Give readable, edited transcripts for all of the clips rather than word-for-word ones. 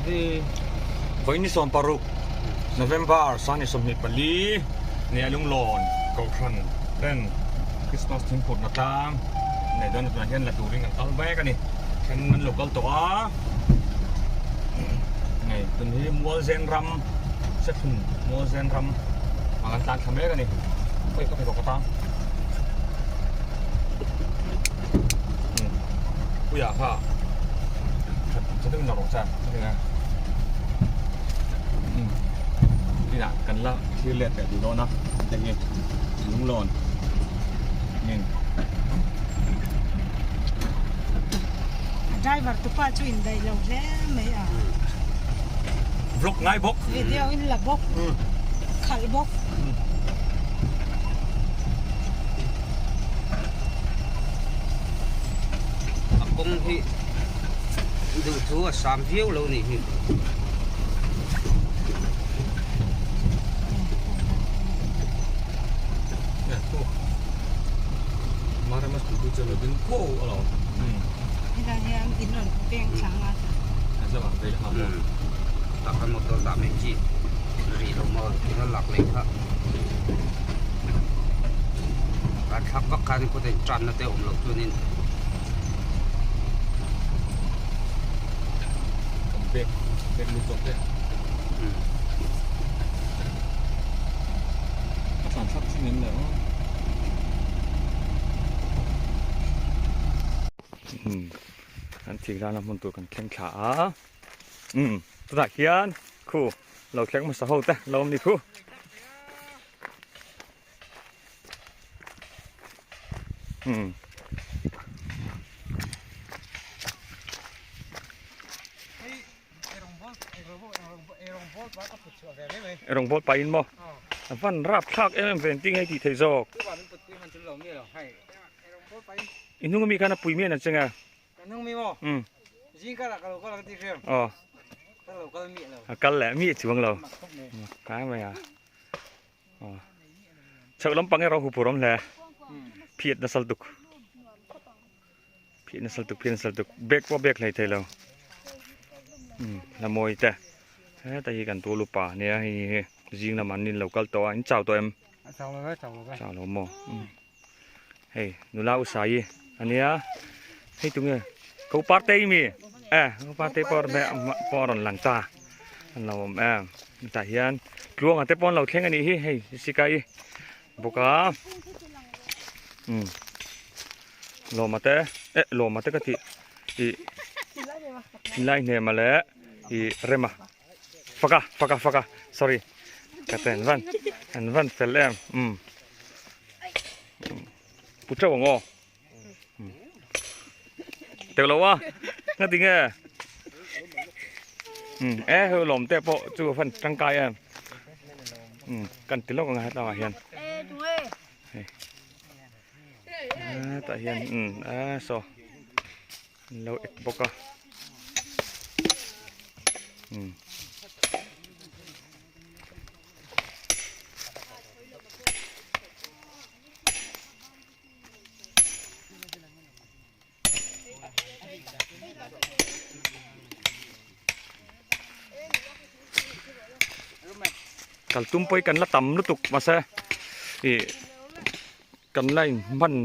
Vawiin ni 16 November sani 24 ni a lunglawn Kohhran ten Christmas thingphurhna tlang nei dawn tunah hian la turin kan kal mek a ni. Then an lo kal tawh a, hei tun hi Mualzen ram Sethlun Mualzen ram ah kan tlan thla mek a ni. Oi ka pheikhawk ka tang. Puia kha that that deuhin la rawh che a ti nge tinah kan la thlir let leh duh dawn a hei hi lunglawn nen driver tu pa chu indaih lo hle mai a vlog ngai bawk video in la bawk khalh bawk. A kawng hi duh thu a sam viau lo nih hi. Helai hian in rawn peng thlang a. Tah khan motor dah mai chi rih lo maw thil a lak leh kha. A thlak vak khan kawt a in tan na te a awm loh chuanin kan bag bag lut zawk te a tlan thlak thin em le aw kan thir lana hmun tur kan thleng thla a tunah hian khu Lo thleng hmasa ho te lo awm ni thu. Hmm. Erong bol pa in mo. Van rap thlak em em ven ting hei ti thei zawk. I hnung ami khan a pui mian a chenga. Aw a kal leh miah chuang lo kai mai a aw chhoh lampang erawh huphurh awm hle phiat nasal tuk phiat nasal tuk phiat nasal tuk bag pawh bag hlei thei lo la mawi te heta hi kan tulu pa ania hei hi zing lamah an inlo kal tawh a in chau tawh em chau lo maw. Hei nula usai ania hei tunge ko parte mi e ko parte por me pawh rawn lang ta an lo awm em tah hian tluanga te pawh an lo thleng anih hi hei sikai bawk a um lawma te eh lawma te ka tih ih lai hnema leh ih rema faka faka faka sorry ka ten van an van fel em um pu teuh ang aw teuh lo a nga ti nge um e hei lawm te pawh chu a fan tangkai em um kan ti lawk ang a hetah hian hei hetah hian um e saw an lo ek bawk a um Kal tum pawh hi kan la tam lutuk mahse ih kan la inhman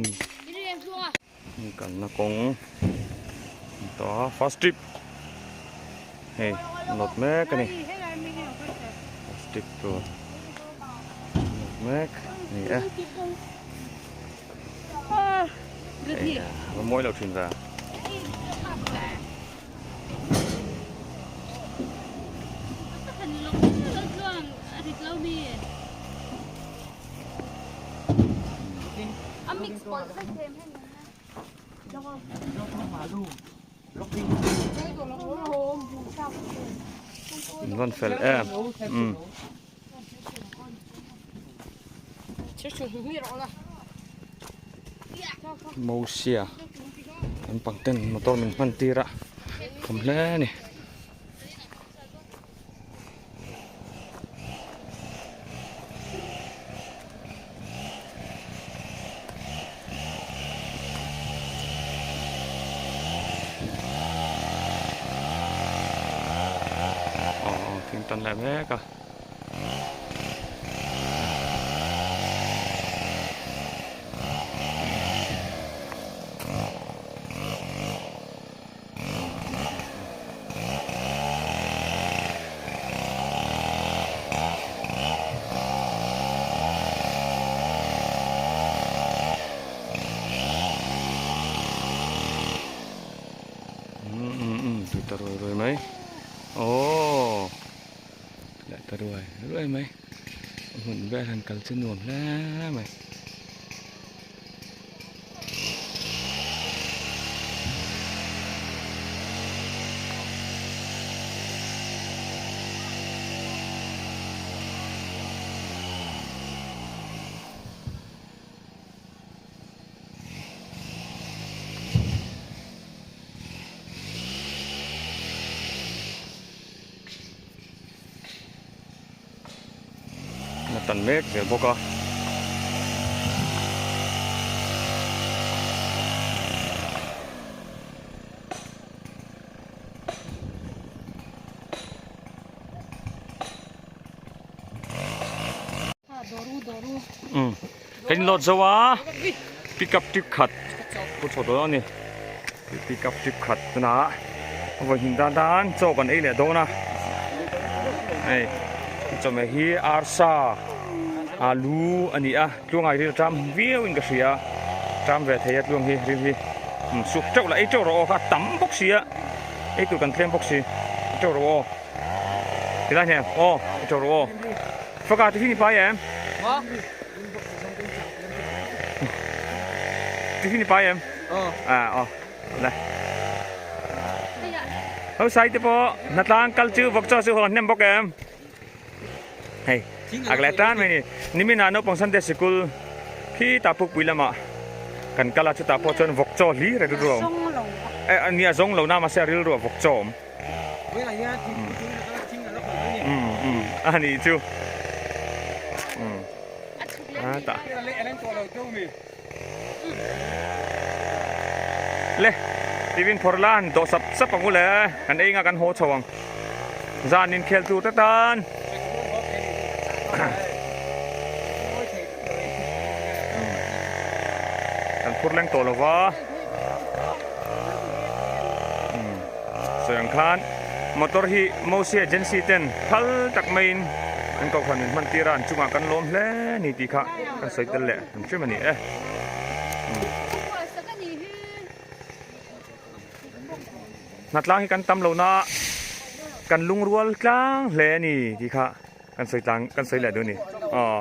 kalna kawng tawh a first trip hei nawt mek a ni first trip tur nawt mek a ni e hei a mawi lo thin ve. In rawn fel em umm. Mosia lampang ten motor min hman tir a awm hle a ni. Thing tan leh mek a. Tui ta ruai ruai mai aww leh ta ruai ruai mai a hmun vel han kal chu nuam hle mai. A tan mek zel bawk a. Umm ka inlawt zo a pick up tip khat pu chho dawn a ni pick up tip khat tunah vawi hnih tan tan chaw kan ei leh dawn a hei chawhmeh hi arsa alu a ni a tluangah hi ril a ṭam viau in ka hria ṭam ve thei a tluang hi ril hi suk teuh la ei teuh rawh aw kha a tam bawk si a ei tur kan tlem bawk si ei teuh rawh aw. Tilai hne aw i tawh rawh aw. Faka tiffin i pai em? Tiffin i pai em? À aw le. Ho sai te pawh hnatlang kal chu vawk chaw chu hawn hnem bawk em? Hei ak leh tan mai ni. Nimin ah naupang Sunday sikul khi ta pukpui lamah kan kal a chutah pawh chuan vawk chaw hlir a rilru a awm. Eh nia zawng lo na mahse a rilru ah vawk chaw a awm. A nih chu a tah le tivin phawrh la han dawh sap sap ang u le kan ei nga kan haw chho ang zan inkhel tur te tan kan phur leng tawh lo va. Sawi ang khan motor hi Mosi agency ten phal tak maiin an kohhran min hman tir a an chungah kan lawm hle a ni tih kha kan sawi tel leh an hrim a ni e. Hnatlang hi kan tam lo na kan lungrual tlang hle a ni tih kha kan sawi tlang kan sawi leh duh a ni. Aw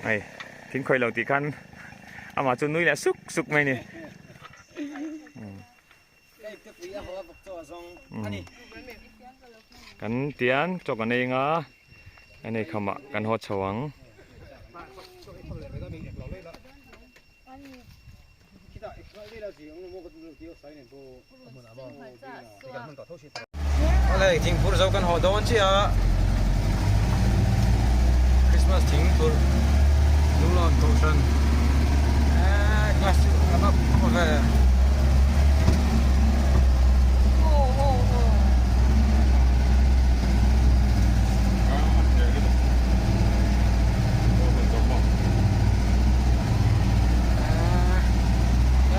hei thing khawih lo tih khan amah chu nui leh suk suk mai a ni. Kan tian chaw kan ei anga kan ei khamah kan haw chho ang. Awle thingphur zo kan haw dawn chiah a Christmas thingphur Lunglawn Kohhran eee class chu a va pawh ve.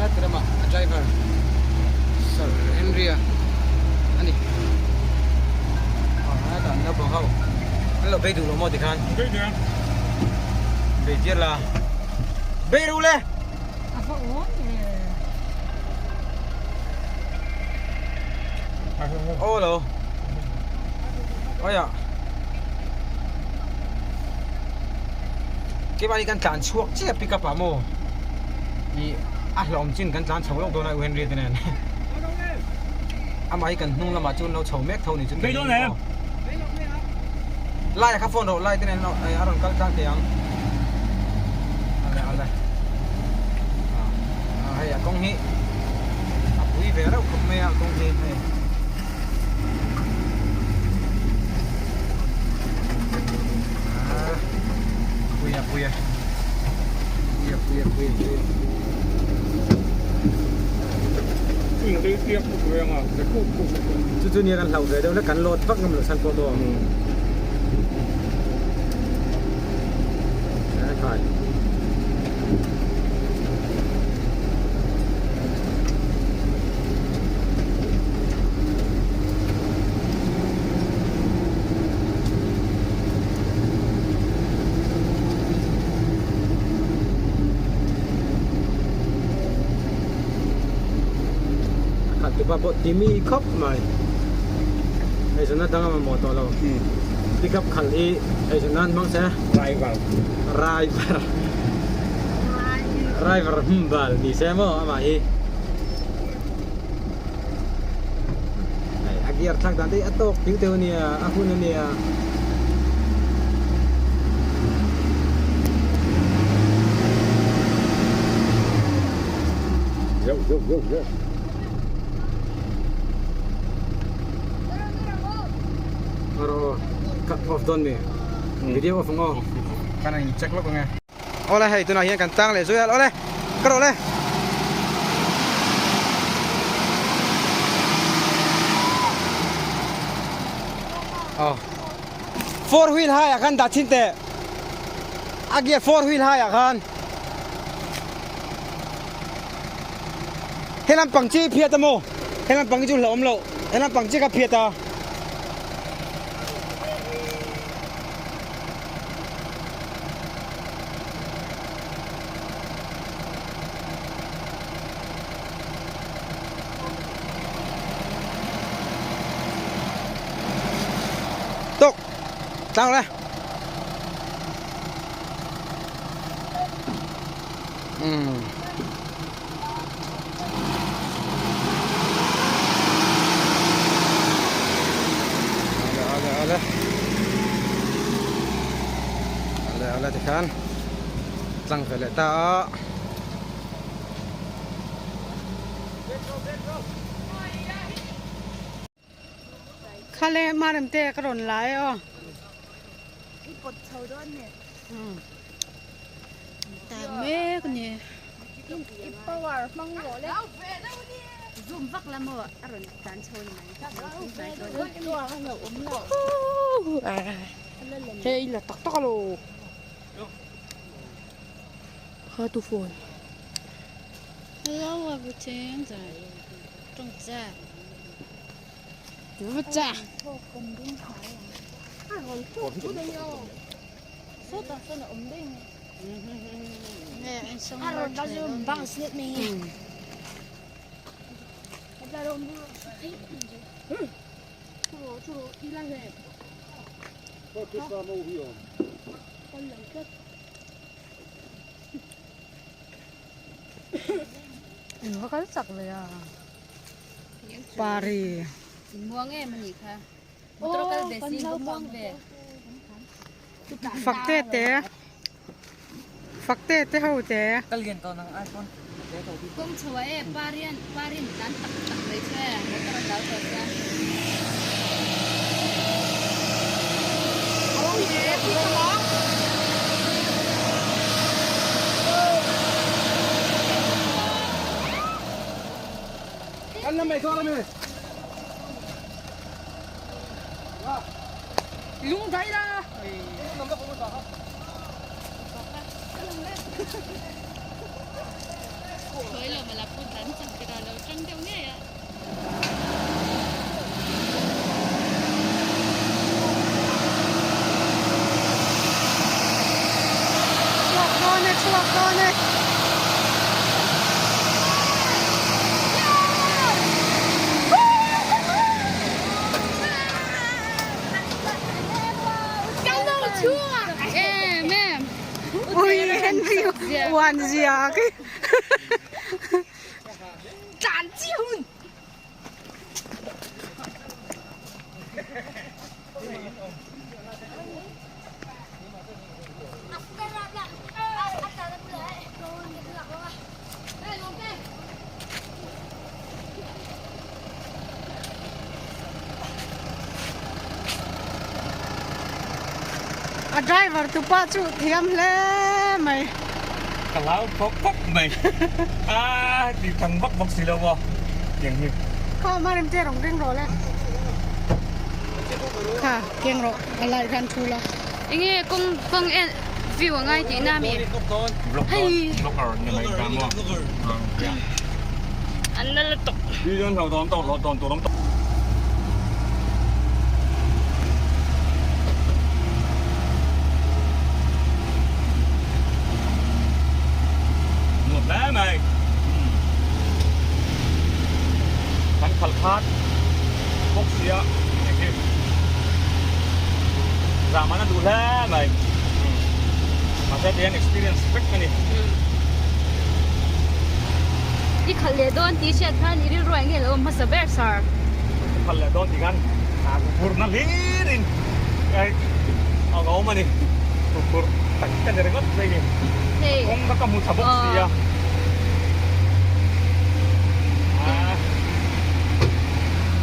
A driver Sir Henry a ani a dan naupang ho an lo bei duh lo maw tikhan bei tir la bei ru le aw lo aia keimahni kan tlan chhuak chiah pick up ah maw ih a hlawm chin kan tlan chho lawk dawn a u Henry te nen amah hi kan hnung lamah chuan lo chho mek tho ni chu lai a kha phone rawh lai te nen a rawn kal tlang thei ang ale ale ah hei a kawng hi a pui ve reuh khawp mai a kawng hi hei. Puia puia puia puia puia puia. Chu chu nia kan hlauh ve deuh hlek kan load vak ngam loh chhan pawh maw. Khai. A khat tupa pawh timi khawp mai eizawnna dang a mamawh tawh lo pick up khalh hi eizawn nan hmang se driver driver driver hum bal ni se maw amah hi a gear thlak dan te hi a tawk deuh deuh a nia a hun a nia. Off dawn mi video off ang aw kan in check lawk ang e awle hei tunah hian kan tang leh zui a awle ka rawh le aw four wheel hai ah khan dah chhin teh a gear four wheel hai ah khan He lampang chi phiat a maw? He lampang hi chu hlauhawm loh. He lampang chi kha phiat a. Tuk. Tlang le. Umm. Ale ale ale. Ale ale tikhan tlang ve leh ta a. Khale marem te ka rawn lai aw. I pawt chho dawn nge? Umm. Ta mek ni. I power hmang rawh le. Zoom vak la maw a rawn tlan chho ni mai. Hei la tak tak alo. Kha tu phone. Hello everything. Tawng che. In va kal chak ve a. Pari. Muang em anih kha. Motor kal ve si va muang ve. Fak te te. Fak te te ho te. Kawng chho ah e parian parin tlan tak tak mai chu e motor a dal tawh sia. Lung dai la. Khawi lo mala pu tlan chak tira lo tang deuh ngei a. Chhuak dawn e chhuak dawn e. Ui Henry uan zia khi. A driver tu pa chu thiam hle mai. Ka lau khawp khawp mai. A ti thang vak bawk si lo maw tiang hi. Kha ma rem te rawng keng rawh le. Kha keng rawh a lai khan thu la. Enge kawng kawng en view a ngai tihna ami? Hei. An la lutuk. Nuam hle mai. Kan khal khat bawk sia eng hi zam an a duh hle mai. Mahse tihian experience vek a ni. I khalh leh dawn tih hriat khan i rilru ah enge lo awm hmasa ber sir? I khalh leh dawn tih khan huphurhna hlir in a awm a ni. Huphurh tak ka ni ringawt mai ni. Kawng kha ka hmu tha bawk si a.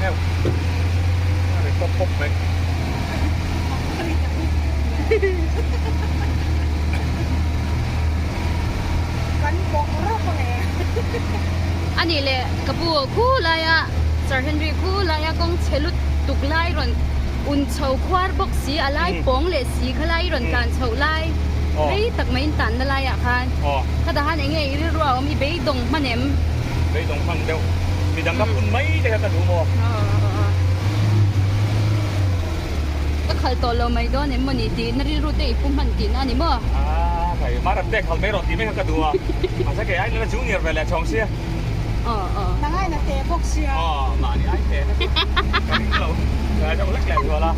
Heuh a ri pawp pawp mai. Kan bawk rawk ang e. A nih leh ka pu khu laia Sir Henry khu laia kawng chhe lut tuk lai rawn un chho khuar bawk si a lai pawng leh si kha lai rawn tlan chhoh lai rei tak mai in tanna laiah khan khatah khan eng nge i rilru a awm i beidawng hman em? Beidawng hman deuh midang ka phun mai te kha ka duh maw? Ka khalh tawh lo mai dawn em mawni tih na rilru te i pu hman tihna a ni maw? Aa thei mara te khalh mai rawh tih mai kha ka duh a mahse kei ai nula junior ve leh chhawng sia. Aw aw. Nang ai na te bawk sia. Aw mahni ai te na chu ka ring lo ka deuh hlek leh zual a.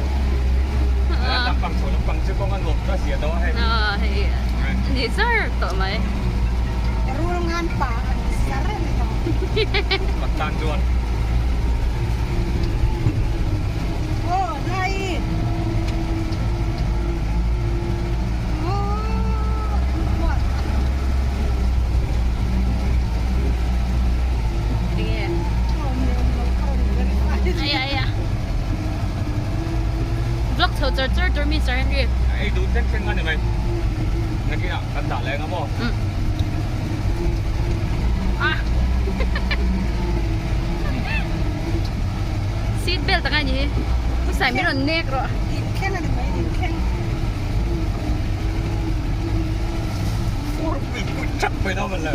Lampang chho lampang chu kawng a nuam chu a zia deuh a hei. Aw hei ni zar tawh mai. Rul ngan pa a ni zar a ni tawh. Mak tan chuan. Aw nai. Vlog chho char char tur mi Sir Henry. Ei duh thleng thleng a ni mai. Nakinah kan dah leh ang a maw? Ah. Seat belt ang a ni hi. Husai min rawn nek rawh. Din thleng a ni mai, din thleng. Ur pui pui thak mai dawn le.